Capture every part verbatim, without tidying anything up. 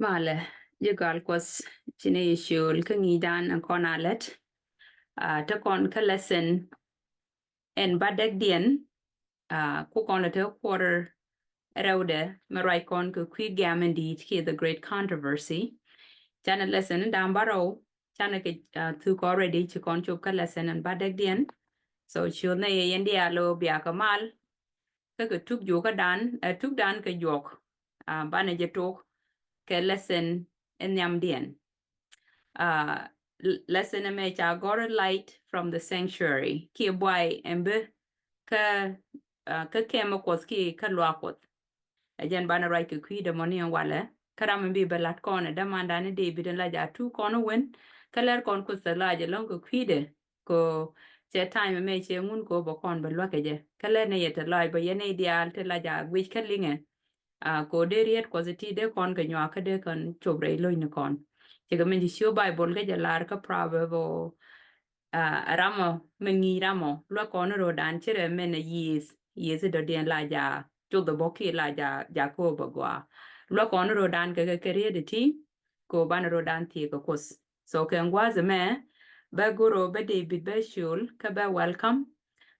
Malɛ, ji̱ gal Kuɔth, ci nɛ yɛ ciöl kä ŋi̱i̱cdan ɛn kɔn a lät. Ah, te kɔn kä lesson ɛn bädäkdiɛn, ah, ku kɔn lɛ te quarter rɛwdɛ, mɛ ruac kɔn kɛ kui̱ gɛ̈m in di̱i̱t kiɛ the great controversy. Canɛ lesson in da̱ŋ bärɔw, canɛ kɛ, ah, thuk already, ci kɔn cop kä lesson ɛn bädäkdiɛn. So ciöl nɛ yɛ yɛn diaal ɣöö bia kɛ mal kä kɛ tuk juɔkädan, eh, tukdan kɛ juɔk, ah, banɛ jɛ tok kɛ lesson in nhiamdiɛn. Ah, l-, lesson ɛmɛ ca gɔ̱r Light from the Sanctuary, kiɛ buay ɛn bi kä, ah, kä kɛmɛ Kuɔth kiɛ kä luaak Kuɔth. Ɛ jɛn banɛ ruac kɛ kui̱dɛ mɔ ni ɛn walɛ. Kä ram in bi bɛ la̱t kɔn ɛ dämandan ni David in la ja tuk kɔn wen. Kä lɛr kɔn Kuoth thilɛ lɔaac ɛlɔ̱ŋ kɛ kui̱dɛ. Kɛ cɛ time mɛ cɛ ŋun kɛ bɛ kɔn bɛ luäk kɛ jɛ. Kä lɛr ni yɛ thilɛ lɔaac bɛ yɛn ni diaal ti la ja guic kä liŋɛ. Ah, kɛ dee riet Kuɔth ti dee kɔn kɛ nyuak kä dee kɔn cop rɛy lo̱cnikɔn. Cikɛ min ci ciö Bible kä jɛ lar kä Proverb ɔ, ah, ram ɔ mɛ ŋi̱i̱c ram ɔ luäk kɔn rɔ̱dan ci rɛ mɛn a yiëëth, yiëëth dɔ̱diɛn la ja cuth bä kiɛ la ja, ja kööb a gɔaa. Luäk kɔn rɔ̱dan kɛ kɛ kɛ riet ti kɛ banɛ rɔ̱dan thiee kɛ Kuoth. So kɛ gua̱a̱th ɛmɛ bɛ goro bɛ David bɛ ciöl kä bɛ welcome.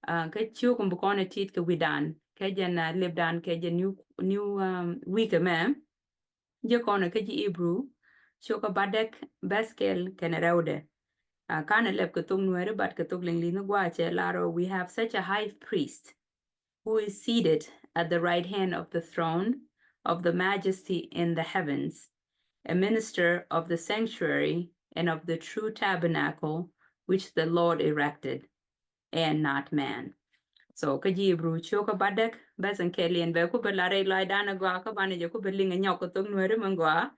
Ah, kä ciök in bi kɔn ɛ tit kɛ wi̱dan kɛ jɛn, ah, lipdan kɛ jɛn new, new, um, week ɛmɛ. Jɛ kɔn kä ji̱ Hebrew, cio̱kä bädäk, bäth kɛl kɛnɛ rɛwdɛ. Ah, kanɛ lɛp kɛ thok Nuɛri, but kɛ thok Liŋli̱th ni gua̱a̱ cɛ lar ɔ, we have such a high priest who is seated at the right hand of the throne of the majesty in the heavens, a minister of the sanctuary and of the true tabernacle which the Lord erected and not man. So kä ji̱ Hebrew cio̱kä bädäk, bäth in kɛl in bɛ ku bɛ la rɛy lɔaacdan a gɔaa kä banɛ jɛ ku bɛ liŋ a nyɔk kɛ thok Nuɛri min gɔaa.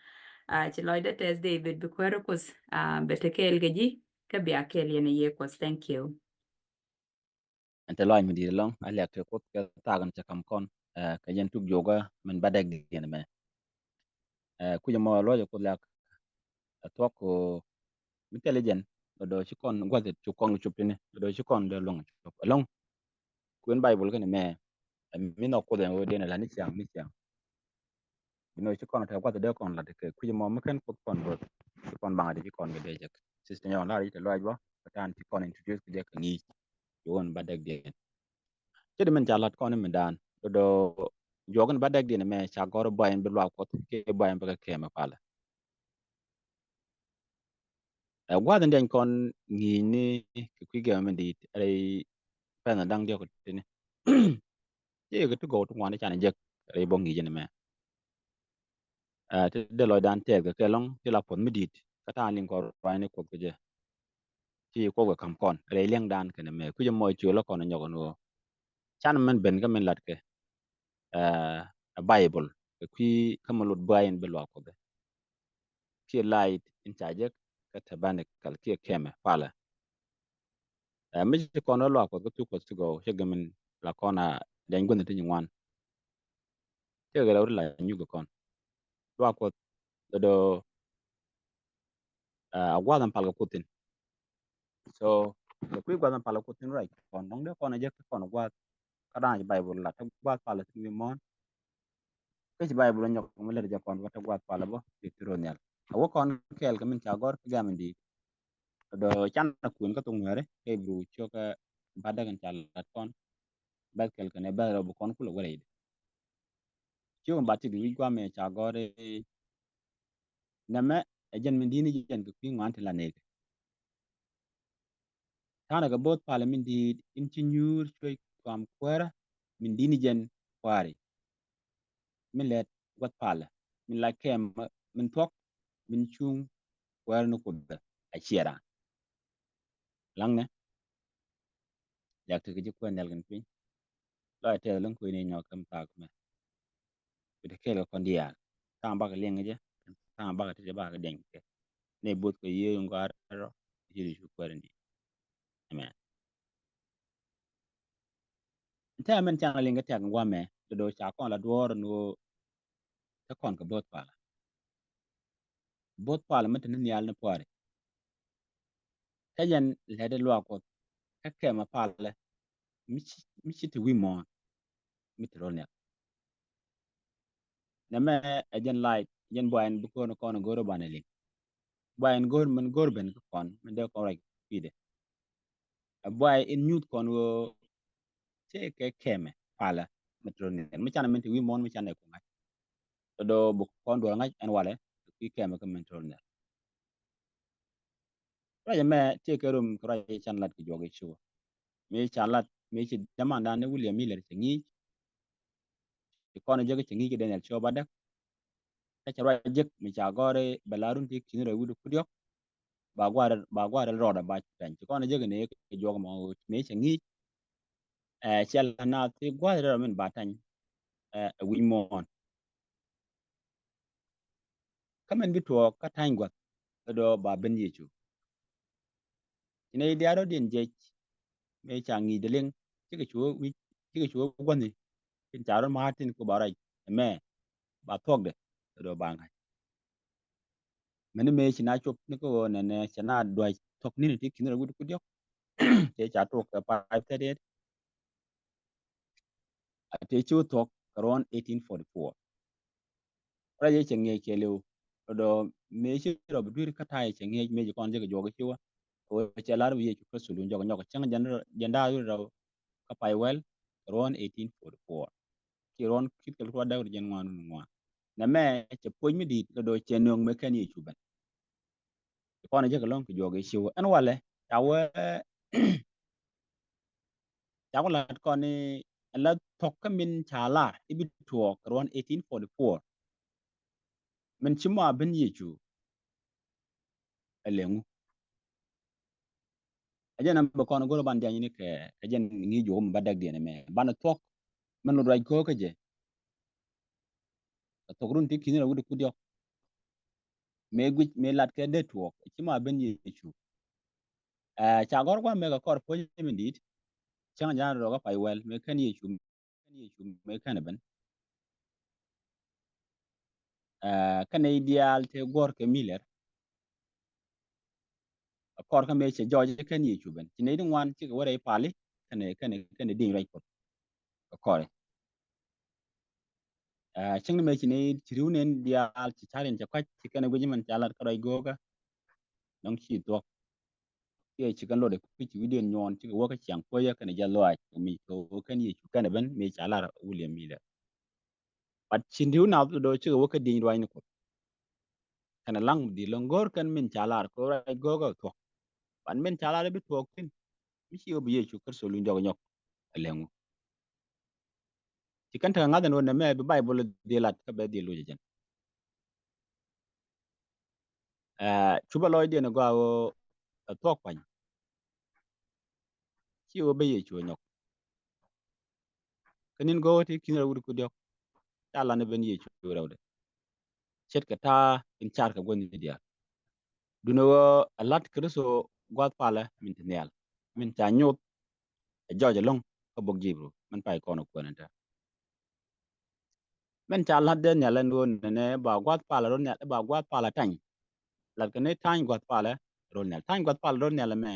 Ah, ci lɔcdä tɛth David bi kuäärä Kuoth, ah, bɛ te kɛɛl kɛ ji̱ kä bia kɛl yɛn a yiëë Kuɔth. Thank you. Ɛn te lɔc mi di̱i̱t ɛlɔ̱ŋ, a liak te Kuoth kɛ thaak in cɛ ka̱m kɔn, eh, kɛ jɛn tuk juɔkä min bädäkdiɛn ɛmɛ. Eh, kui̱c ɛmɔ luɔc ɛ Kuoth liak, ɛ thuɔ̱k kɛ mi thil jɛn, lɔ dɔ̱ ci kɔn gua̱th cu kɔn cop tini, lɔ dɔ̱ ci kɔn dee luɔ̱ŋ cop. Ɛlɔ̱ŋ, kuën Bible kɛn mɛ, ɛ mi nhɔk Kuoth ɛn ɣöö diɛn ɛ la̱t ni ciaŋ, ni ciaŋ. Bi nɔ ci kɔn tɛ gua̱th dee kɔn la̱t kɛ kui̱c ɛmɔ mi kɛn Kuoth kɔn böth, ci kɔn baŋ a di ci kɔn kɛ dee jek. Sister Nyɔk lar ci te lɔc bä, kɛ ta̱a̱n ci kɔn introduce kɛ jɛ kɛ ŋi̱i̱c. Ci ɣöö ɛn bädäkdiɛn. Cɛ di min ca la̱t kɔn i̱ mindan, lɔ dɔ̱ juɔk in bädäkdiɛn ɛmɛ ca gɔ̱r buay in bi luaak Kuɔth kiɛ buay in bi kɛ kɛmɛ palä. Ɛ gua̱th in diɛny kɔn ŋi̱i̱cni kɛ kui̱ gɛmɛ min di̱i̱t rɛy pɛn da̱ŋ diɔ̱k tini. Ci kɛ ti gɔw ti ŋuan i̱ can jek rɛy bä ŋi̱i̱c in ɛmɛ. Ɛ ti dee lɔcdan tɛth kɛ kɛ lɔ̱ŋ ti la puɔth mi di̱i̱t kä ta̱a̱ liŋ kɔn ruaacni Kuoth kɛ jɛ. Ci Kuoth kɛ ka̱m kɔn rɛy liɛŋdan kɛn ɛmɛ kui̱c ɛmɔ ciöl kɔn nyɔk ɛn ɣöö can min ben kä min latkɛ, eh, ɛ Bible kɛ kui̱ kä mi lot buay in bi luaak Kuoth. Kiɛ light in ca jek kä tabernacle kiɛ kɛmɛ palä. Eh, mi ci kɔn rɔ luaak Kuɔth kä thuk Kuɔth ti gɔw cɛ gɛ min la kɔn a dɛny guänh ti nyi ŋuan. Cɛ gɛ rɛw ri la nyuk kɛ kɔn. Luaak Kuɔth dɔdɔ, eh, a gua̱th in pal kɛ Kuoth thin. So kɛ kui̱ gua̱th in pal kɛ Kuoth thin ruac kɔn dɔ̱ŋ dee kɔn a jek kɔn a gua̱th. Kä da̱a̱n ci Bible la te gua̱th palä thin wi̱i̱ muɔ̱ɔ̱n. Kä ci Bible nyɔk mi lät jɛ kɔn wä te gua̱th palä bä ti ti ro nhial. A wä kɔn kɛɛl kɛ min ca gɔr kä gam in di̱i̱t. Dɔ can a kuën kä thok Nuɛri kä Ibru cio̱kä bädäk in ca lat kɔn. Bäth kɛl kɛn ɛ bäth rɛw bi kɔn kulɛ wä rɛy di. Ci wä ba ti di wi̱c guamɛ ca gɔr i̱ nɛmɛ ɛ jɛn min di̱i̱t ni jɛn kɛ kui̱ ŋuan ti la nekɛ. Ta̱a̱nɛ kɛ bo̱o̱th palä min di̱i̱t in ci nyuur cuec kuam kuäärä min di̱i̱t ni jɛn kua̱ri. Min lɛt gua̱th palä min la kɛm min thuɔ̱k min cuŋ kuäärä ni Kuoth a ciɛ raan. Laŋnɛ liak tekɛ ji̱ kuɛn nhial kɛn piny. Lɔc tɛth liŋ kuëë ni nyɔk kɛm thaak mɛ. Bi te kɛɛl kɛ kɔn diaal. Tha̱a̱ŋ bakɛ liɛŋ kɛ jɛ. Tha̱a̱ŋ bakɛ ti jɛ bakɛ diɛny kɛ. Ni bo̱th kɛ Yecu in gɔaa rɔ. Yecu cu kuɛɛr in di̱i̱t. Amen. Tɛ mɛn can liŋ kɛ tɛk in guamɛ. Do̱do̱ ca kɔn la duɔ̱ɔ̱r in ɣöö te kɔn kɛ bo̱th palä. Bo̱th palä mi te ni nhial ni pua̱ri. Kä jɛn lɛt in luaak Kuɔth kä kɛmɛ palä mi ci, mi ci te wi̱i̱ muɔ̱ɔ̱n mi te rol nhial. Nɛmɛ ɛ jɛn light jɛn buay in bi kɔn kɔn go̱o̱r banɛ liŋ. Buay in go̱o̱r min go̱o̱r ben kä kɔn min dee kɔn ruac pi̱i̱dɛ. Ɛ buay in nyuth kɔn ɣöö tëëkɛ kɛmɛ palä mi tɔr nhial mi canɛ min te wi̱i̱ muɔ̱ɔ̱n mi canɛ ku ŋa̱c. Tɔ dɔɔ bi kɔn duɔl ŋa̱c ɛn walɛ kɛ kui̱ kɛmɛ kä min tɔr nhial. Ruac ɛmɛ tëëkɛ rom kɛ ruac can lat kɛ juɔk i̱ cuɔ. Mi ca lat mi ci jamandan ni William Miller cɛ ŋi̱i̱c. Ci kɔn jek cɛ ŋi̱i̱c kɛ Daniel Ciob Adek. Kä cɛ ruac jek mi ca gɔri bɛ la run ti ki̱n rɛ wi̱du kudiɔk. Ba guar ba guar rɔɔdɛ ba pɛny ci kɔn jek ni kɛ juɔk mɔ mi cɛ ŋi̱i̱c. Ɛ cɛ la na thi guar rɛ min ba tany. Ɛ wi̱c muɔ̱ɔ̱n. Kä min bi tuɔɔk kä ta̱ny gua̱th kä dɔɔ ba ben Yecu. Ci nɛy diaal rɔ̱diɛn jiɛc mëë ca ŋi̱i̱c dee liŋ cikɛ cu wi̱c cikɛ cu gua̱thni. Tin ca rɔ̱ ma̱a̱r tin ku ba ruac ɛmɛ ba thuɔ̱kdɛ kä dɔɔ ba ŋa̱c. Mɛni mëë ci na cop ni kä ɣöö nɛnɛ cɛ na duac thuɔ̱k ni̱n ti ki̱n rɔ wi̱c ku diɔ̱k. Cɛ ca tuɔk kɛ five thirty eight. A tëë ci wä thuɔ̱k kɛ ruɔ̱n eighteen forty-four. Rɛc cɛ ŋi̱eec kɛɛliw. Rɔ dɔɔ mëë ci rɔ bi dui̱r kä ta̱a̱ cɛ ŋi̱eec mëë ci kɔn jek juɔk ci wä. Wä cɛ lar bi Yecu Kritho luny jɔk nyɔk cäŋ jɛn da̱a̱ rɔ kä pay wɛl kɛ ruɔ̱n eighteen forty-four. Ci ruɔ̱n ki̱t kɛ lukuat däk rɔ jɛn ŋuan run ŋuan. Nɛ mɛ cɛ puɔ̱c mi di̱i̱t rɔ dɔɔ cɛ nööŋ mëë kɛn Yecu ben. Ci kɔn jek lɔ̱ŋ kɛ juɔk ci wä ɛn walɛ ca wä. Ca ku lat kɔn ni la thɔk kä min ca lar i̱ bi tuɔɔk ruɔ̱n eighteen forty-four. Min ci mɔ a ben Yecu. Ɛ leŋu ɛ jɛn am bɛ kɔn go̱r ban diany ni kɛ kɛ jɛn ŋi̱i̱c juɔk mi ba däk diɛn ɛmɛ banɛ thuɔk. Min lot ruac ko̱o̱k kä jɛ. Kɛ thok run ti ki̱n rɛ wi̱cdɛ ku diɔk. Mëë guic mëë lat kɛ dee tuɔɔk ci ma ben Yecu. Ɛ ca gɔr guam mëë kɛ kɔr puɔ̱ny min di̱i̱t. Cäŋ ja̱a̱n rɔ kä pay wɛl mëë kɛn Yecu kɛn Yecu mëë kɛn ben. Ɛ kɛn i̱ diaal te guɔr kɛ Miller. Ɛ kɔr kä mëë cɛ jɔɔc kɛn Yecu ben ci nɛy di ŋuan cikɛ wä rɛy pali kɛn kɛn kɛn di̱ny ruac Kuɔth. Ɛ kɔri. Ɛ cäŋ ni mëë ci ni ci ri̱w nen diaal ci ca̱r in cɛ kɔc ci kɛn guic mɛn ca lat kä ruac go̱o̱kä. Dɔ̱ŋ ci thuɔ̱k. Kiɛ ci kɛn lot ɛ kui̱ ci wi̱diɛn nyuɔɔn cikɛ wä kä ciaŋ kuäcä kɛn jɛ luaac kɛ mi kɛ wä kɛn Yecu kɛn ɛ ben mëë ca lar William Miller. But ci ri̱w nath do̱ cikɛ wä kä di̱ny ruac ni Kuɔth. Kɛn ɛ laŋ di lɔ̱ŋ go̱o̱r kɛn min ca lar kɛ ruac go̱o̱kä thuɔ̱k. But min ca lar bi tuɔɔk thi̱n mi ci wä bi Yecu Kritho luny jɔk nyɔk. Ɛ leŋu. Ci kɛn tekɛ ŋa̱th ɛn ɣöö nɛmɛ bi Baibol dhil lat kä bɛ dhil loc ɛ jɛn. Ɛ cupɛ lɔcdiɛn ɛ gɔaa ɣöö ɛ thuɔ̱k pa̱ny. Ci ɣöö ben Yecu ɛ nyɔk. Kä ni̱n go̱o̱k ti ki̱n rɛw wi̱cdɛ ku diɔ̱k ca lan ɛ ben Yecu rɛwdɛ. Ce̱tkɛ ta̱a̱ in car kɛ gua̱thni diaal. Duundɛ ɣöö ɛ la̱t Kritho gua̱a̱th palä min te nhial min ca nyoth. Ɛ jɔɔc ɛlɔ̱ŋ kä bok Jibru min pay kɔn ɛ kuɛn ɛn te. Min ca la̱t Daniel ɛn ɣöö nɛnɛ ba gua̱a̱th palä rol nhial ba gua̱a̱th palä tany. Latkɛ ni ta̱ny gua̱a̱th palä rol nhial ta̱ny gua̱a̱th palä rol nhial ɛmɛ.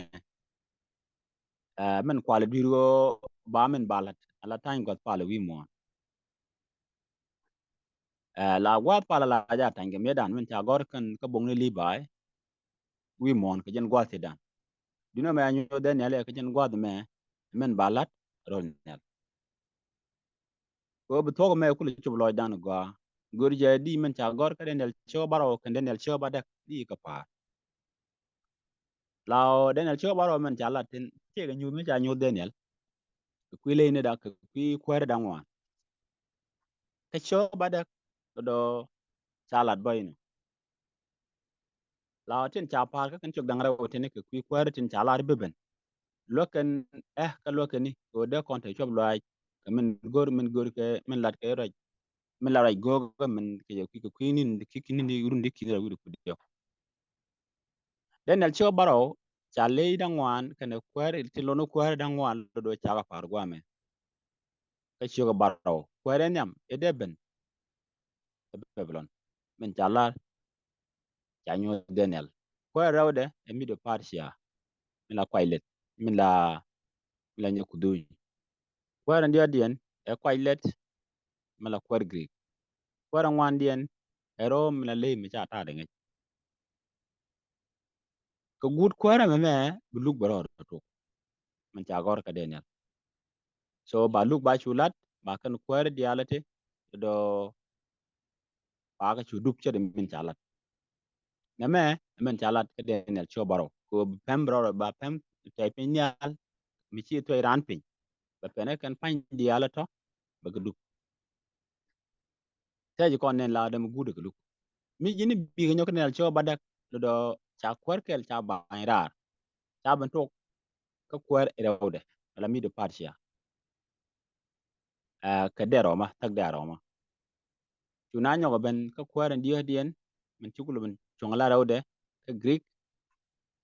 Ɛ min kualɛ dui̱r ɣöö ba min ba la̱t ala ta̱ny gua̱a̱th palä wi̱i̱ muɔ̱ɔ̱n. Ɛ la gua̱a̱th palä la ja ta̱ny kɛ mietdan min ca gɔ̱r kɛn kä bok ni Libai. Wi̱i̱ muɔ̱ɔ̱n kɛ jɛn gua̱a̱th thidan. Duundɛ mɛ a nyuɔth Daniel ɛ kɛ jɛn gua̱a̱th mɛ min ba la̱t rol nhial. Kɛ ɣöö bi thuɔ̱k mɛ kulɛ cop lɔcdan gɔaa. Gör jɛ di min ca gɔ̱r kä Daniel cio̱k bärɔw kɛn Daniel cio̱k bädäk di kɛ pa̱a̱r. La ɣöö Daniel cio̱k bärɔw min ca lat tin ciɛ kɛ nyuuth mi ca nyuuth Daniel. Kɛ kui̱ leyni dak kɛ kui̱ kuäär da̱ŋ wan. Kä cio̱k bädäk kɛ dɔ̱ ca lat bä inɔ. La ɣöö tin ca pa̱a̱r kä kɛn ciök da̱ŋ rɛw tin kɛ kui̱ kuäär tin ca lar bi ben. Luäk kɛn ɛ kä luäk kɛn ni kɛ ɣöö dee kɔn te cuɔp luaac kɛ min go̱r min go̱r kɛ min lat kɛ ruac. Min lat ruac go̱o̱k kɛ min kɛ jɛ kui̱ kɛ kui̱ nin di ki̱ ki̱ nin di run di ki̱ di rɛw wi̱cdɛ ku diɔ̱k. Daniel cio̱k bärɔw ca ley da̱ŋ wan kɛnɛ kuäär ti lon kuäär da̱ŋ wan lotdɔ cakɛ pa̱a̱r guamɛ. Kä cio̱k bärɔw kuäär ɛ nhiam ɛ dee ben. Ɛ Babilon min ca lar ca nyuɔth Daniel. Kuäär rɛwdɛ ɛ Medo Persia min la kuac leth min la min la nyɛ kudhuny. Kuäär in diɔ̱ɔ̱kdiɛn ɛ kuac leth min la kuäär Greek. Kuäär in ŋuandiɛn Ɛ rɔ mi la ley mi ca ta̱a̱dɛ ŋäc. Kɛ guut kuäärä mɛmɛ bi Luk bɛ rɔɔdɛ tok. Min ca gɔ̱r kä Daniel. So ba Luk ba cu lat, ba kɛn kuäärä diaal ɛ ti, dɔ̱ ba kɛ cu dup ce̱t min ca lat. Nɛmɛ min ca lat kä Daniel ciök bärɔw. Kɛ ɣöö bi pɛm bärɔw ba pɛm tɛy piny nhial, mi ci thuɛc raan piny. Bɛ pɛn ɛ kɛn pa̱ny diaal ɛ tɔ̱, bɛ kɛ dup. Tɛc kɔn nɛn la däm guut kɛ Luk. Mi ji̱n bi kɛ nyɔk kɛ Daniel ciök bädäk, dɔ̱ ca kuäär kɛl ca ba̱ny raar. Ca ben tok kä kuäär rɛwdɛ, ala mi di Persia. Ɛ, kɛ dɛ Roma, thäk dɛ Roma. Cu na nyɔk ben kä kuäär in diɔ̱ɔ̱kdiɛn, min ci kulɛ ben cuɔ̱ŋ la rɛwdɛ kä Greek,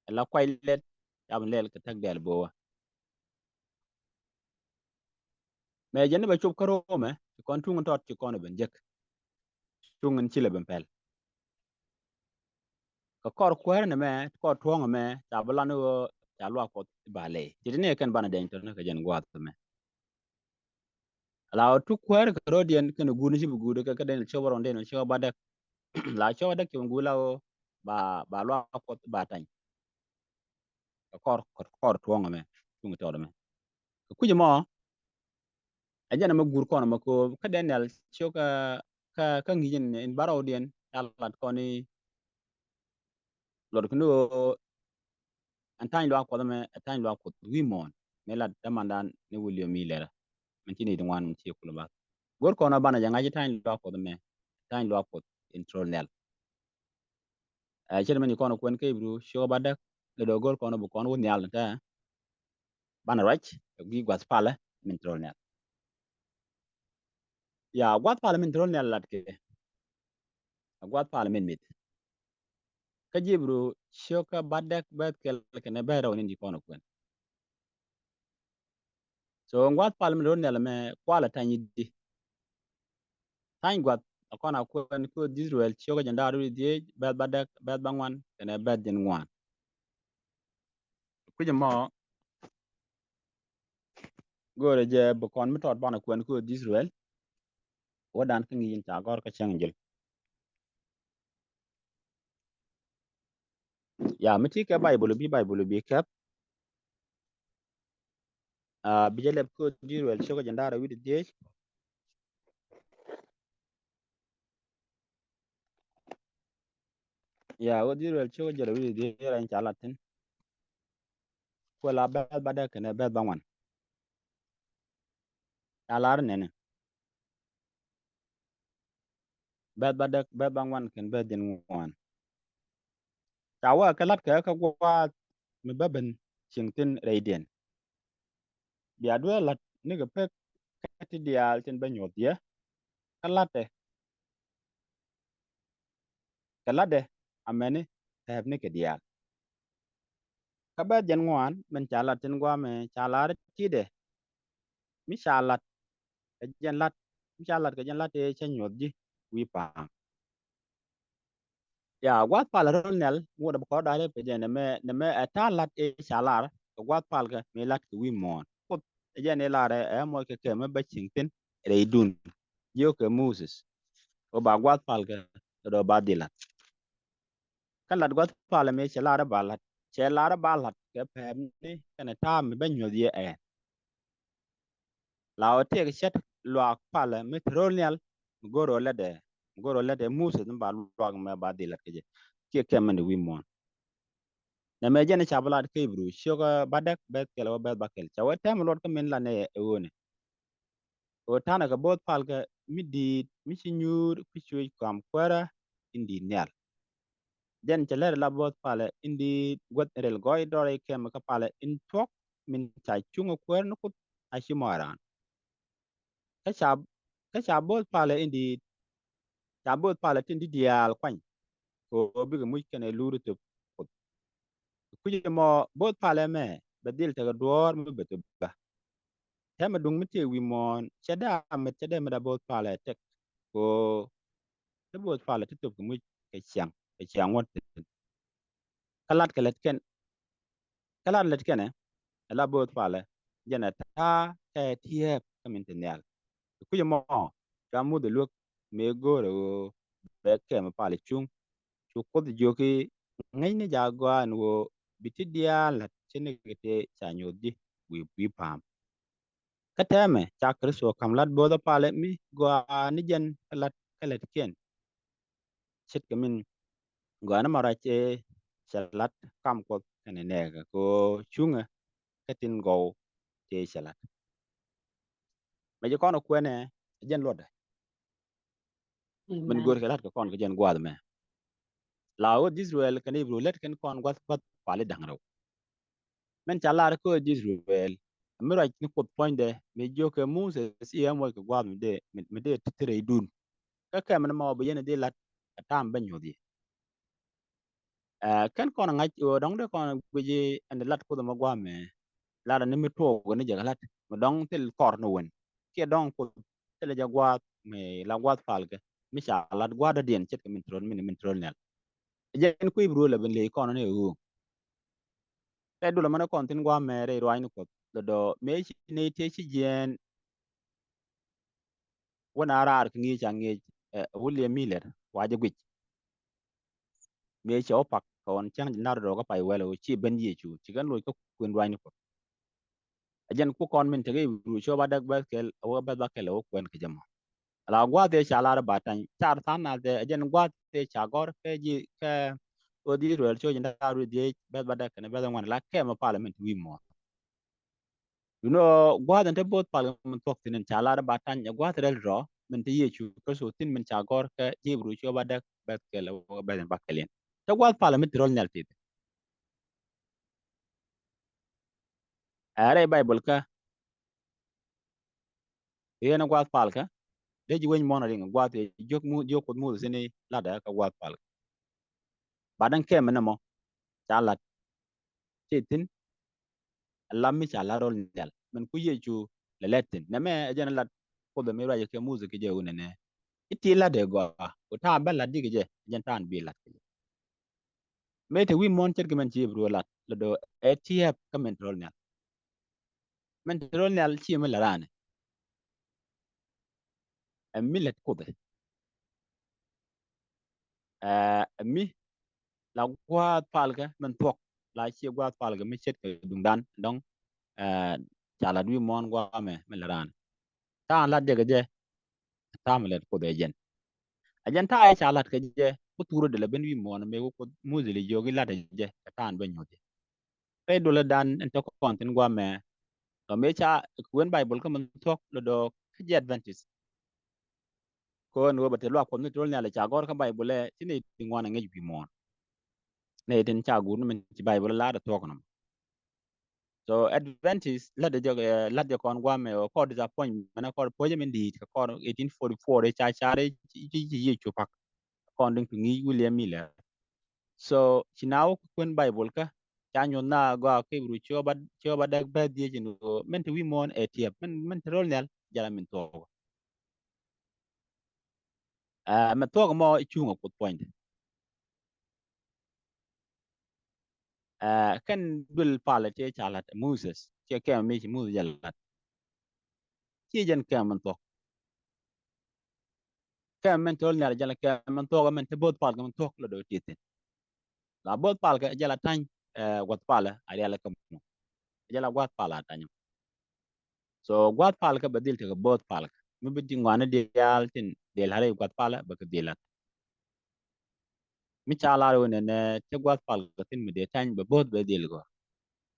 ala kuay lɛt, ca ben lɛl kɛ thäk dɛ Bowa. Mɛ jɛn ni bɛ cop kä Roma, ci kɔn tuŋ in tɔt ci kɔn ben jek. Tuŋ in ci lɛ ben pɛl. Kɛ kɔr kuäär ni mɛ, kɔr tuɔ̱ŋ mɛ, ca bi lan ɣöö ca luaak Kuɔth ba lɛy. Ci ti ni kɛn banɛ dɛny tɔ̱ ni kɛ jɛn gua̱a̱th mɛ. La ɣöö tuk kuäär kɛ ro̱diɛn kɛn guut ni ci bi guut kɛ, kɛ Daniel ciök bärɔw, Daniel ciök bädäk. La ciök bädäk ci bi guut la ɣöö ba, ba luaak Kuɔth ba tany. Kɛ kɔr, kɛ kɔr tuɔ̱ŋ mɛ, tuŋ tɔt mɛ. Kɛ kui̱c mɔ, ɛ jɛn mɛ guut kɔn mɛ kɛ ɣöö kä Daniel ciök kä, kä, kä ŋi̱i̱c in, in bärɔwdiɛn, ca lat kɔn i̱ luɔt kɛ ni ɣöö ɛn ta̱ny luaak Kuɔth mɛ, ɛ ta̱ny luaak Kuɔth wi̱i̱ muɔ̱ɔ̱n. Mëë lat dämandan ni William Miller. Min ci ni ti ŋuan min ci kulɛ bath. Go̱r kɔn banɛ jɛ ŋa̱c i̱ ta̱ny luaak Kuɔth mɛ, ta̱ny luaak Kuɔth in thro̱l nhial. Ɛ, ce̱t mɛn i̱ kɔn kuɛn kä Ibru ciök bädäk, lɛ dɔ̱ go̱r kɔn bi kɔn wä nhial tɛ. Banɛ ruac, ɛ gui̱ gua̱th palä min thro̱l nhial. Ya, gua̱th palä min thro̱l nhial lat kɛ. Ɛ gua̱th palä min mith. Kä ji̱ Ibru ciök bädäk bɛth kɛl kɛnɛ bɛth rɛw ni di kɔn kuɛn. So gua̱th palä min thro̱l nhial mɛ kualɛ ta̱ny i̱di. Ta̱ny gua̱th a kɔn a kuɛn kä Israel ciök jɛn da̱r wi̱cdɛ dhieec bɛth bädäk bɛth bäŋuan kɛnɛ bɛth jiɛn ŋuan. Kui̱c mɔ go̱o̱rɛ jɛ bi kɔn mi tɔt banɛ kuɛn kä Israel. Wä dan kä ŋi̱i̱c in ca gɔ̱r kä cäŋ jil. Ya, mi ti kɛ Baibul bi, Baibul bi kɛp. A, bi jɛ lɛp kä Israel ciök jɛn da̱r wi̱cdɛ dhieec. Ya, ɣöö Israel ciök jɛn da̱r wi̱cdɛ dhieec rɛy ca lat thi̱n. Kuɛ la bɛth bädäk kɛnɛ bɛth bäŋuan. Ca lar nɛnɛ. Bɛth bädäk, bɛth bäŋuan kɛn bɛth jiɛn ŋuan. Ca wä kɛ la̱t kɛ kä gua̱a̱th mi bä ben cieŋ thi̱n rɛydiɛn. Bia duee la̱t nikɛ pek kä ti diaal tin bä nyuɔth yɛ. Kä la̱tɛ. Kɛ la̱tdɛ amäni tɛɛpnikɛ diaal. Kä bɛth jiɛn ŋuan min ca lat tin gua̱a̱mɛ ca lar ti̱dɛ. Mi ca lat kɛ jɛn la̱t, mi ca lat kɛ jɛn la̱t tëë cä nyuɔth ji̱ wi̱i̱ pa̱a̱m. Ya, gua̱th pal ro̱l nhial ŋuɔ̱t bä kɔr da̱a̱r pɛ jɛn nɛmɛ, nɛmɛ ɛ ta̱a̱ la̱t ëë ca lar kɛ gua̱th pal kɛ mi la̱t kɛ wi̱i̱ muɔ̱ɔ̱n. Kuoth ɛ jɛn ëë lar ɛ moc kɛ kɛ mi bä cieŋ thi̱n rɛydun. Jiök kɛ Moses ɣöö ba gua̱th pal kɛ kɛ dɔ̱ ba dhil la̱t. Kä lat gua̱th palä mëë cɛ lar i̱ ba la̱t, cɛ lar i̱ ba la̱t kɛ pɛ̈ɛ̈pni kɛnɛ ta̱a̱ mi bä nyuɔ̱th yɛ ɛn. La ɣöö tëëkɛ cät luaak palä mi te ro̱l nhial mi go̱o̱r ɣöö lätdɛ, mi go̱o̱r ɣöö lätdɛ Moses mi ba luaak mɛ ba dhil la̱t kɛ jɛ. Kiɛ kɛmɛ ni wi̱i̱ muɔ̱ɔ̱n. Nɛmɛ jɛn ca bi lat kä Ibru ciök bädäk bɛth kɛl wä bɛth bäkɛl. Ca wee tɛm luɔt kä min lat nɛ ɛ ɣöönɛ. Ɣöö ta̱nɛ kɛ bo̱o̱th palkɛ mi di̱i̱t mi ci nyuur pi cuec kɔam kuäärä in di̱i̱t nhial. Jɛn cɛ lɛr la bo̱o̱th palɛ in di̱i̱t guäth in ril gɔɔy dɔrɛ kɛmɛ kä palɛ in thuɔ̱k min ca cuŋ ɛ kuäär ni Kuoth a ci mɔɔy raan. Kä ca, kä ca bo̱o̱th palɛ in di̱i̱t, ca bo̱o̱th palɛ tin di̱t diaal kuany. Kɛ ɣöö bikɛ muc kɛnɛ luuri thöp Kuoth. Kui̱c ɛmɔ bo̱o̱th palɛ mɛ bɛ dhil tekɛ duɔ̱ɔ̱r mi bɛ thöp bä. Tɛmɛ duŋ mi tëë wi̱i̱ muɔ̱ɔ̱n cɛ dee a mɛt cɛ dee mɛt a bo̱o̱th palɛ tɛk. Kɛ ɣöö te bo̱o̱th palɛ te thöp kɛ muc kɛ ciaŋ kɛ ciaŋ wä thi̱n. Kä lat kɛ lät kɛn, kä lat lät kɛnɛ ɛ la bo̱o̱th palɛ jɛn ɛ ta̱a̱ kɛ tiɛɛp kä min te nhial. Kɛ kui̱c ɛmɔ cua muth ɛ luäk mëë go̱o̱rɛ ɣöö bɛ kɛmɛ pal cuŋ. Cu Kuoth jiök i̱, ŋäcni jɛ a gɔaa ɛn ɣöö bi ti diaal la̱t ce̱tnikɛ tëë ca nyoth ji̱ wi̱i̱ wi̱i̱ pa̱a̱m. Kä tɛmɛ ca Kritho ka̱m la̱t bo̱o̱thä palä mi gɔaa ni jɛn kä la̱t kä lätkiɛn. Ce̱tkɛ min gɔaa ni mɔ ruac ëë cɛ la̱t kam Kuɔth kɛnɛ nɛɛkɛ kɛ ɣöö cuŋɛ kä tin gɔw tëë cɛ la̱t. Mɛ jɛ kɔn ɛ kuɛnɛ ɛ jɛn luɔtdɛ. Min go̱o̱r kɛ la̱t kɛ kɔn kɛ jɛn gua̱a̱th mɛ. La ɣöö Israel kɛnɛ Ibru lät kɛn kɔn gua̱th gua̱th pali da̱ŋ rɛw. Min ca lar kä ɣöö Israel mi ruac ni Kuoth puɔ̱nydɛ mi jiök kɛ Moses i̱ ɛ moc kɛ gua̱a̱th mi dee mi dee ti rɛydun. Kä kɛmɛ ni mɔ bi yɛn ɛ dee la̱t ɛ ta̱a̱m ben nyuɔth yɛ. Ɛ kɛn kɔn ŋa̱c ɣöö dɔ̱ŋ dee kɔn guic ɛn dee la̱t Kuoth ɛmɔ gua̱a̱mɛ. La̱t ɛn ni mi tuɔɔk ni jɛ kɛ la̱t mi dɔ̱ŋ thil kɔr ni wen kiɛ dɔ̱ŋ Kuoth thilɛ jɛ gua̱a̱th mi la gua̱a̱th palkɛ mi ca la̱t gua̱a̱th dɔ̱diɛn ce̱tkɛ min te röl min min te röl nhial. Ɛ jɛn kui̱ bi ruël ɛ ben ley kɔn ni ɛ ɣöö kɛ dulɛ mɛn ɛ kɔn thi̱n gua̱a̱mɛ rɛy ruaacni Kuɔth lɔ dɔ̱ mëë ci ney tëë ci jiɛɛn. Wä na raar kɛ ŋi̱i̱c a ŋi̱i̱c ɛ William Miller wa jɛ guic. Mëë cɛ wä pak kɛ ɣɔn cäŋ nar rɔɔk kä pay wɛl ɣöö ci ben Yecu ci kɛn loc kä kuën ruaacni Kuɔth. Ɛ jɛn ku kɔn min tekɛ Ibru cop a däk bɛth kɛl a wä bɛth ba kɛl a wä kuɛn kɛ jɛ mɔ. Ala gua̱a̱th ëë ca lar ba tany car tha̱a̱ŋ nath ëë ɛ jɛn gua̱a̱th ëë ca gɔr kɛ ji̱ kɛ ɣöö di Israel cop ji̱ nar ruëëth dhiec bɛth ba däk kɛn bɛth ŋuan la kɛmɛ pal min te wi̱i̱ muɔ̱ɔ̱n. Duundɛ ɣöö gua̱a̱th in te bo̱o̱th pal kɛ min thuɔ̱k thi̱n in ca lar ba tany ɛ gua̱a̱th rɛl rɔ min te Yecu Kritho thi̱n min ca gɔ̱r kɛ Ibru cop a däk bɛth kɛl ɛ wä bɛth in ba kɛl in. Te gua̱a̱th pal mi te röl nhial tith. Ɛ rɛy Baibol kä yɛn ɛ gua̱a̱th pal kä dee ji̱ weny muɔ̱ɔ̱n a riŋ gua̱a̱th ëë jiök mu jiök Kuoth Moses in i̱ la̱tdɛ kä gua̱a̱th pal kä. Ba da̱ŋ kɛmɛ ni mɔ ca la̱t. Ci thi̱n ɛ lam mi ca la̱t röl nhial min ku Yecu lɛ lɛt thi̱n nɛmɛ ɛ jɛn ɛ la̱t Kuoth mi ruacɛ kɛ Muthɛ kɛ jɛ wunɛ nɛ. I̱ ti la̱t ɛ gɔaa ku ta̱a̱ ben la̱t di kɛ jɛ ɛ jɛn ta̱a̱n bi la̱t kɛ jɛ. Mëë te wi̱i̱ muɔ̱ɔ̱n ce̱tkɛ min ci Ibru la̱t lɔ do̱ ɛ tiɛɛp kä min te röl nhial. Min te röl nhial ci mi la̱t raanɛ. Ɛ mi lät Kuoth ɛ ɛ mi la gua̱a̱th palkä min thuɔ̱k la ciɛ gua̱a̱th palkä mi ce̱tkɛ duŋdan dɔ̱ŋ. Ɛ ca lat wi̱i̱ muɔ̱ɔ̱n gua̱a̱mɛ mi lät raan. Ta̱a̱n lat jɛ kɛ jɛ ta̱a̱ mi lät Kuoth ɛ jɛn. Ɛ jɛn ta̱a̱ ɛ ca lat kɛ jɛ ku thurä dee lɛ ben wi̱i̱ muɔ̱ɔ̱n mëë ku Kuoth Muthɛ lɛ jiök i̱ lat ɛ jɛ ɛ ta̱a̱n ben nyuɔ̱th jɛ. Pɛy dulä dan ɛn te kɔn thi̱n gua̱a̱mɛ. Lɔ mëë ca kuën Baibol kä min thuɔ̱k lɔ dɔ̱ kä ji̱ Adventist. Kɔn ɣöö bɛ te luak Kuɔth ni te röl nhial ca gɔ̱r kä Baibol ɛ ci nɛy ti ŋuan ɛ ŋäc wi̱i̱ muɔ̱ɔ̱n. Nɛy tin ca guut ni min ci Baibol ɛ la̱t ɛ thuɔ̱k nɔmɔ. So Adventist la̱t jɛ ɛ la̱t jɛ kɔn gua̱a̱mɛ ɣöö kɔr disappointment kɔr puɔ̱cä min di̱i̱t kɛ kɔr eighteen forty-four ɛ ca car i̱ ci Yecu pak. Kɔn diŋ ti ŋi̱i̱c William Miller. So ci na wä kuën Baibol kä ca nyuɔ̱th na gɔaa kä Ibru ciöp a däk bɛth dhiec in ɣöö min te wi̱i̱ muɔ̱ɔ̱n ɛ tiɛp min te röl nhial jɛn la min thuɔ̱k. Ɛ mɛ thuɔ̱k mɔ i̱ cuŋ ɛ Kuoth puɔ̱nydɛ. Ɛ kɛn duël palä tëë ca la̱t Moses ciɛ kɛmɛ mi ci Moses jɛ la̱t. Ciɛ jɛn kɛmɛ min thuɔ̱k. Kɛmɛ min te röl nhial jɛn la kɛmɛ min thuɔ̱k min te bo̱o̱th palkä min thuɔ̱k lɔ do̱ ti thi̱n. La bo̱o̱th palkä jɛ la ta̱ny ɛ gua̱th palä a rial kä mɔ. Jɛ la gua̱th palä a ta̱ny mɔ. So gua̱th palkä bɛ dhil tekɛ bo̱o̱th palkä mi bi ti ŋuani diaal tin dhil la̱t rɛy gua̱th palä bɛ kɛ dhil la̱t. Mi ca lar wen ɛn te gua̱th palkä thi̱n mi dee ta̱ny bɛ bo̱o̱th bɛ dhil gɔ̱r.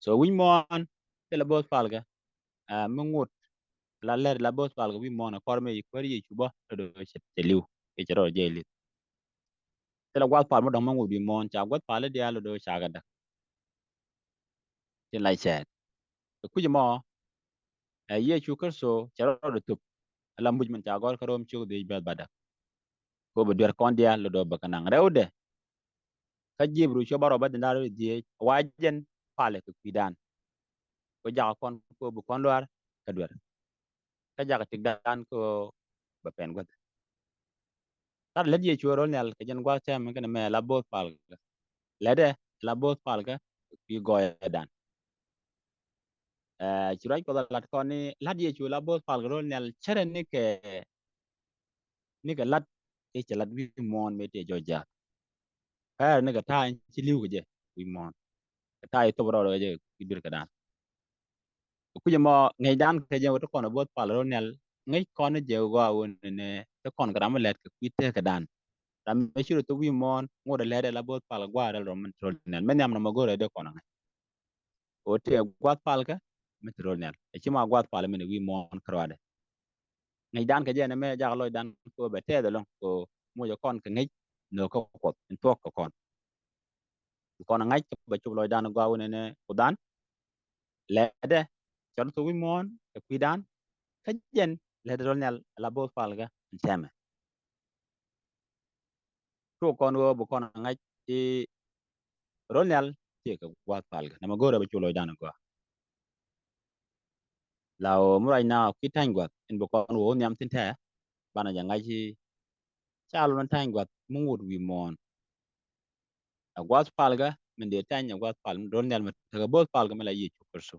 So wi̱c muɔ̱ɔ̱n thilɛ bo̱o̱th palkä. Ɛ mi ŋot la lɛr la bo̱o̱th palkä wi̱c muɔ̱ɔ̱n ɛ kɔr mi kuäär Yecu bä lɔ do̱ cɛ li̱w. Cɛ rɔ jɛ li̱w. Thilɛ gua̱th pal mi dɔ̱ŋ mi ŋot wi̱c muɔ̱ɔ̱n ca gua̱th pal i̱ diaal lɔ do̱ ca kɛ däk. Tin la cɛɛt. Kɛ kui̱c mɔ ɛ Yecu Kritho cɛ rɔɔdɛ thop. Ala muc min ca gɔ̱r kä Rom ciök dhiec bɛth ba däk. Ko bɛ duer kɔn diaal lɔ do̱ bɛ kɛ naŋ rɛwdɛ. Kä ji̱ Ibru ciök bärɔw bɛth diaal rɛw dhiec wa jɛn palɛ kɛ kui̱dan. Ko jakä kɔn ko bi kɔn luaar kɛ duer. Kä jakä tikdan ko bɛ pɛn guäth. Tat lät Yecu röl nhial kɛ jɛn gua̱th tɛm kɛn mɛ la bo̱o̱th palkä. Lätdɛ la bo̱o̱th palkä kui̱ gɔɔydan. Ɛ ci ruac Kuɔth a lat kɔn ni la̱t Yecu la bo̱o̱th palkä röl nhial cärɛ nikɛ nikɛ la̱t kɛ cɛ lat wi̱i̱ muɔ̱ɔ̱n mëë tëë jɔc jaat. Pɛr ni kɛ ta̱a̱ in ci li̱w kɛ jɛ wi̱i̱ muɔ̱ɔ̱n. Kɛ ta̱a̱ in thop rɔɔdɛ kɛ jɛ wi̱i̱ duer kɛ dan. Kɛ kui̱c ɛmɔ ŋäcdan kɛ jɛ wä ti kɔn ɛ bo̱o̱th pal ro̱l nhial. Ŋäc kɔn ni jɛ gɔaa wä ni nɛ ti kɔn kɛ ram mi lɛt kɛ kui̱ tëë kɛ dan. Ram mi ci rɔ thop wi̱i̱ muɔ̱ɔ̱n ŋot ɛ lɛt ɛ la bo̱o̱th pal gɔaa rɛl rɔ mi ro̱l nhial. Mɛ nhiam nɔmɔ go̱rɛ dee kɔn ɛ ŋäc. Kɛ ɣöö tëë gua̱th palkä mi te ro̱l nhial. Ɛ ci ma gua̱th pal min wi̱i̱ muɔ̱ɔ̱n kärɔadɛ. Ŋäcdan kɛ jɛ nɛmɛ jak lɔcdan kɛ ɣöö bɛ tɛth ɛlɔ̱ŋ kɛ ɣöö moc ɛ kɔn kɛ ŋäc nöökä Kuɔth in thuɔ̱k kɛ kɔn. Kɛ kɔn ɛ ŋa̱c kɛ bɛ cop lɔcdan gɔaa wä nɛnɛ Kuothdan. Lɛtdɛ cɔl thok wi̱i̱ muɔ̱ɔ̱n kɛ kui̱dan. Kä jɛn lɛtdɛ ro̱l nhial ɛ la bo̱o̱th palkä in tɛmɛ. Tuɔk kɔn ɣöö bi kɔn ŋa̱c i̱ ro̱l nhial tëë kɛ gua̱a̱th palkä. Nɛmɛ go̱o̱rɛ bɛ cu lɔcdan gɔaa. La ɣöö mi ruac na kui̱ ta̱ny gua̱a̱th in bi kɔn ɣöö wä nhiam thi̱n tɛɛ banɛ jɛ ŋa̱c i̱ ca lon ta̱ny gua̱a̱th mi ŋot wi̱i̱ muɔ̱ɔ̱n. Ɛ gua̱a̱th palkä min dee ta̱ny ɛ gua̱a̱th pal ro̱l nhial mi tekɛ bo̱o̱th palkä mi la Yecu Kritho.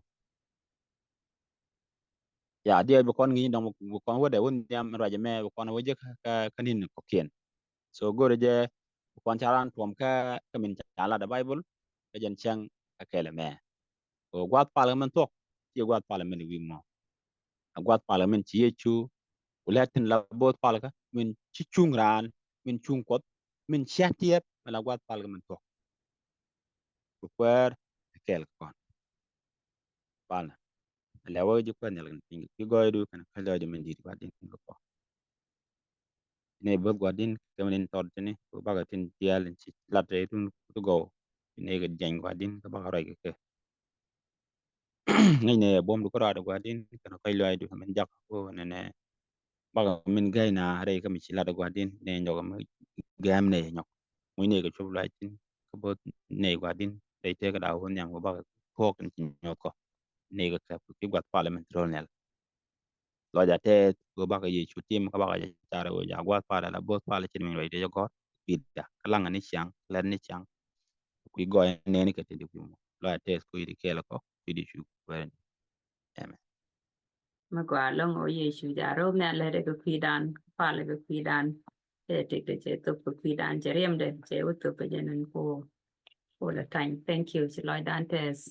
Ya diɛɛr bi kɔn ŋi̱i̱c dɔ̱ŋ bi kɔn wädɛ wä nhiam ruac ɛmɛ bi kɔn wä jek kä kä ni̱n kɔ̱kiɛn. So go̱rɛ jɛ bi kɔn ca raan tuɔm kä kä min ca lat ɛ Baibol kä jɛn cäŋ kä kɛl ɛmɛ. Kɛ gua̱th palkä min thuɔ̱k ci gua̱th palkä min wi̱i̱ mɔ. Ɛ gua̱th palkä min ci Yecu ku lɛt thi̱n la bo̱o̱th palkä min ci cuŋ raan min cuŋ Kuɔth min cia tiɛɛp mi la gua̱th palkä min thuɔ̱k. Ku kuäär ɛ kɛɛl kɛ kɔn. Palnɛ. Lɛ wä ji̱ kuäär nhial kɛn piny kɛ kui̱ gɔɔydu kɛn kä lɔcdu min di̱i̱t Gua̱di̱n kɛ kɔn. Nɛ bo̱th Gua̱di̱n kɛ min in tɔt tini ku bakɛ tin diaal in ci lat rɛy tun ku ti gɔw. Nɛ kɛ jiɛny Gua̱di̱n kɛ bakɛ ruac kɛ kɛ. Ŋäcnɛ buɔ̱mdu kärɔaadɛ Gua̱di̱n kɛn kɔc lɔaacdu kɛ min jak ku nɛnɛ. Bakɛ min gäyna rɛy kä mi ci lat Gua̱di̱n nɛ nyɔk mi gɛm nɛ nyɔk. Muc nɛ kɛ cop lɔac thi̱n kä bo̱th nɛ Gua̱di̱n rɛy tëë kɛ da̱a̱ wä nhiam kɛ bakɛ puɔ̱k in ci nyuɔth kɔ. Nɛ kɛ kɛp kɛ gua̱th palkä min ro̱l nhial. Lɔc a tɛth kɛ bakɛ Yecu tim kä bakɛ jɛ car wä ja gua̱th palkä la bo̱th palkä cin min ruac tëë jɛ gɔ̱r. Kui̱da kä laŋ ni ciaŋ lɛt ni ciaŋ. Kui̱ gɔɔy nɛni kɛ tëë di kui̱ mɔ. Lɔc a tɛth kui̱ di kɛɛl kɔ kui̱ di cu kuɛɛrɛ ni. Amen. Mi gɔaa ɛlɔ̱ŋ ɣöö Yecu jaa ro̱o̱ nhial lɛtdɛ kɛ kui̱dan, palɛ kɛ kui̱dan. Cɛ tëkdɛ cɛ thop kɛ kui̱dan, cɛ riɛmdɛ cɛ wä thop kɛ jɛ nɛn ku, ku la tany. Thank you, ci lɔcdan tɛth.